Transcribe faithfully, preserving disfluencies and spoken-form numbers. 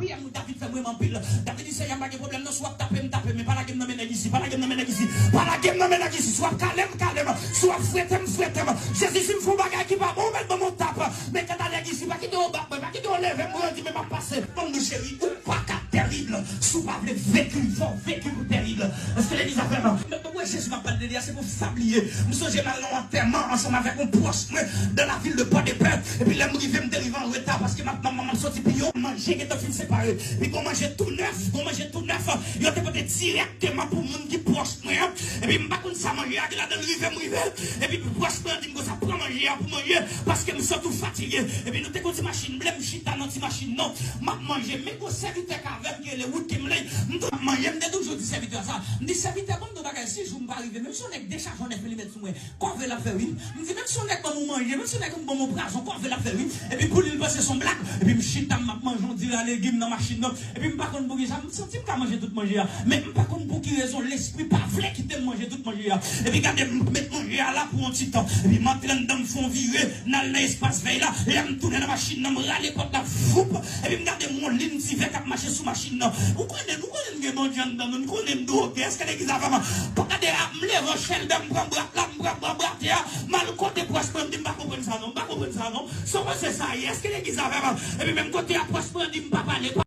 David fè m renmen anpil. David di, Seyè, m pa gen pwoblèm non, si w ap tape m, tape m, men pa lage m nan men nèg isi, pa lage m nan men nèg isi, pa lage m nan men nèg isi. Si w ap kale m, kale m, si w ap fwete m, fwete m. Jezi, si m fè yon bagay ki pa bon, ou mèt ban m yon tap. Men kanta nèg isi, pa kite yo bat mwen, pa kite yo leve m, pou yo di, men m ap pase. Ban m di w, cheri, ou pa ka terib si w pa vle veki, fò w veki pou terib. Èske legliz la fè m? Mwen, Jezi m ap pale de li a, se pou sa m li ye. M sonje m al nan yon antèman ansanm avèk yon pwòch mwen dans la ville de Port-de-Paix. Epi lè m rive, m te rive an reta paske m ap, m ap, m ap soti pi yo. Manje gentan fin separe. Epi gon manje tou nèf, gon manje tou nèf. Yo te pote dirèkteman pou moun ki pwòch mwen an. Epi m pa konn sa manje a gen ladan l, rive m rive. Epi pwòch mwen an di m konsa, pran manje a pou manje paske m santi w fatige. Epi nou te gon ti machin ble, m chita nan ti machin nan. M ap manje, men gon sèvitè k avè m ki rele Wood Kimley. M tou ap manje, m te toujou di sèvitè sa. M di, sèvitè, ban m di w bagay, si jou m pa rive, menm si yon nèg dechaje yon nèf milimèt sou mwen, kòve l ap fè wi. M di, menm si yon nèg ban m yon manje, menm si yon nèg ban m yon pwazon, kòve l ap fè wi. Epi pou li, l panse se yon blag. Epi m chita, m ap manje yon dira legim nan machin nan. Epi m pa konn poukisa, m santi m ka manje tout manje a. Men m pa konn pou ki rezon, lespri pa vle kite m manje tout manje a. Epi gade, m met manje a la pou yon ti tan. Epi m antre anndan, m fè yon vire, m al nan espas vèy la. Lè m tounen nan machin nan, m rale pòt la, voup. Epi m gade m yon liy divè k ap mache sou machin nan. Ou konnen, nou konnen m gen bandi anndan nou, nou konnen m dwoge. Èske legliz avè m? Gade, m leve yon chèlbè, m pran brat la, m pran bra, bra atè a, m al kote pwòch mwen, m di, m pa konprann sa non, m pa konprann sa non. Sa w panse sa ye? Èske legliz avè m? Epi menm kote a pwòch mwen di m pa pale, pa